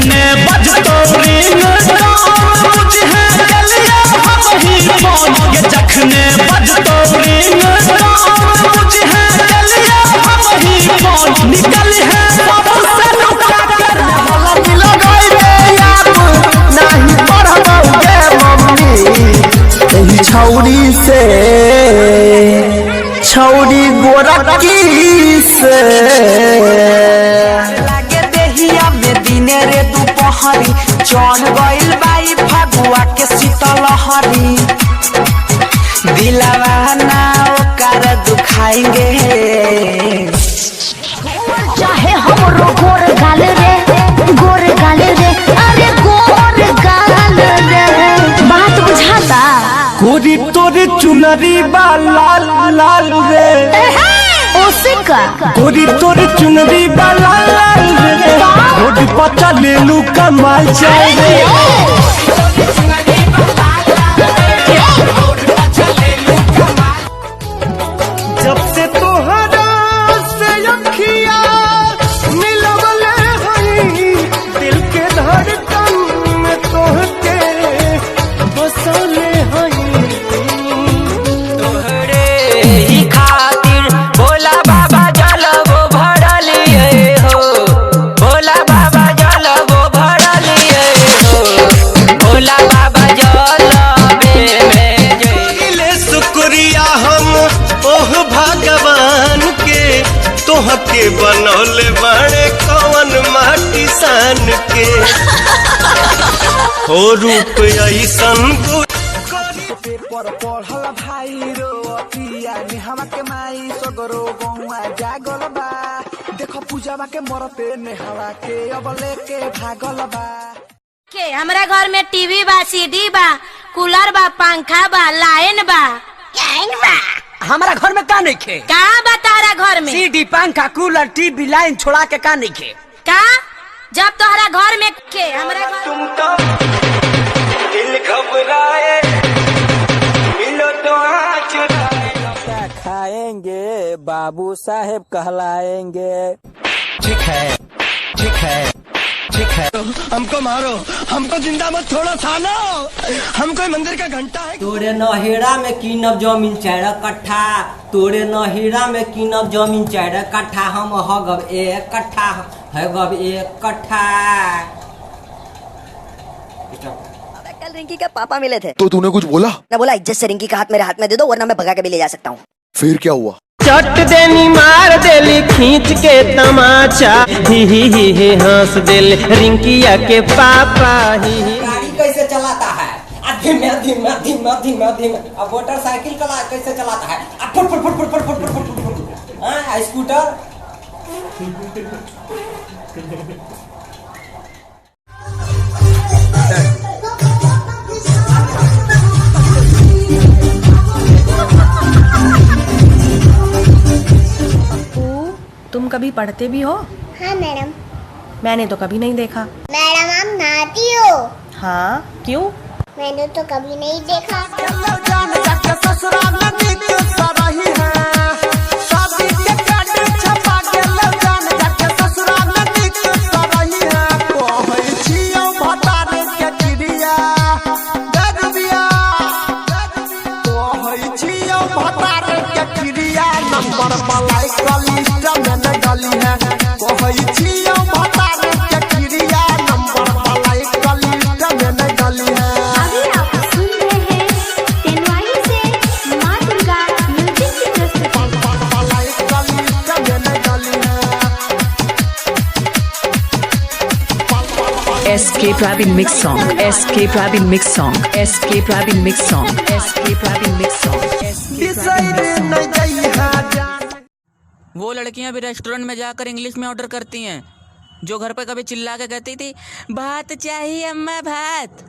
जखने बजतो रिंग टोन बुझे गलिया हम ही फोन ये जखने बजतो रिंग टोन बुझे गलिया हम ही फोन निकल है सबसे लुका कर नहीं पढ़बौगे मम्मी एही छौरी से छौरी गोरकी से लागे देहिया में दिने रे दुपहरी चढ़ गइल बाई फगुआ के शीतलहरी दिलवा ना ओकर दुखाएंगे। चाहे हमरो गोर गाल रे, गोर गाल रे, अरे गोर गाल रे। बात बुझाता। गोरी तोरी चुनरी बा लाल लाल रे, ओसे का गोरी तोरी चुनरी बा लाल लाल रे, रोड पर चले लू कमाल जाए रे। जब से तोहरा से अखिया मिलवले हई दिल के धड़कन में तोहके बसले हई। तोहरे ही खातिर भोला बाबा जलवो भरलिए हो, भोला बाबा जलवो भरलिए हो, भोला बाबा जलवे में जय। ले शुक्रिया हम ओह भगवान के तोहके बनौले बाड़े कवन माटी सान के हो रूप ऐसन पेपर पढ़ल भाई रो अतिया नेहवा के माई सगरो गौआ जागल बा, देखो पूजावा के मरते नेहवा के अब लेके भागल बा। के हमरा घर में टीवी बा, सीडी बा, कूलर बा, पंखा बा, लाइन बा। लाइन बा हमारा घर में का नहीं खे? का बा तारा घर में? सीडी पंखा कूलर टीवी लाइन छोड़ा के का नहीं खे? का जब तोहरा घर में के हमरा घर तुम तो दिल घबराए मिलो तो आँच खाएंगे बाबू साहेब कहलाएंगे। ठीक है ठीक है ठीक है हमको मारो हमको जिंदा मत छोड़ो सालो, हम कोई मंदिर का घंटा है। तोरे नहेरा में कीनब जमीन चार कट्ठा, तोरे नहेरा में कीनब जमीन चार कट्ठा, हम हगब एक कट्ठा हगब एक कट्ठा। कल रिंकी के पापा मिले थे तो तूने कुछ बोला? ना बोला इज्जत से रिंकी का हाथ मेरे हाथ में दे दो वरना मैं भगा के भी ले जा सकता हूँ। फिर क्या हुआ? चट देनी मार देली खींच के तमाचा, ही ही ही ही हंस देले रिंकिया के पापा ही ही। गाड़ी कैसे चलाता है? आ धीमे धीमे धीमे धीमे धीमे। अब मोटरसाइकिल कला कैसे चलाता है? आ foot foot foot foot foot foot foot foot foot. हाँ स्कूटर। तुम कभी पढ़ते भी हो? हाँ मैडम। मैंने तो कभी नहीं देखा। मैडम आप नहाती हो? हाँ क्यों? मैंने तो कभी नहीं देखा। अभी आप सुन रहे हैं तेनवाही से माँ दुर्गा म्यूजिक की प्रस्तुति। SK Pravin Mix Song, SK Pravin Mix Song, SK Pravin Mix Song, SK Pravin Mix Song, SK Pravin Mix Song. वो लड़कियां भी रेस्टोरेंट में जाकर इंग्लिश में ऑर्डर करती हैं जो घर पे कभी चिल्ला के कहती थी भात चाहिए अम्मा भात।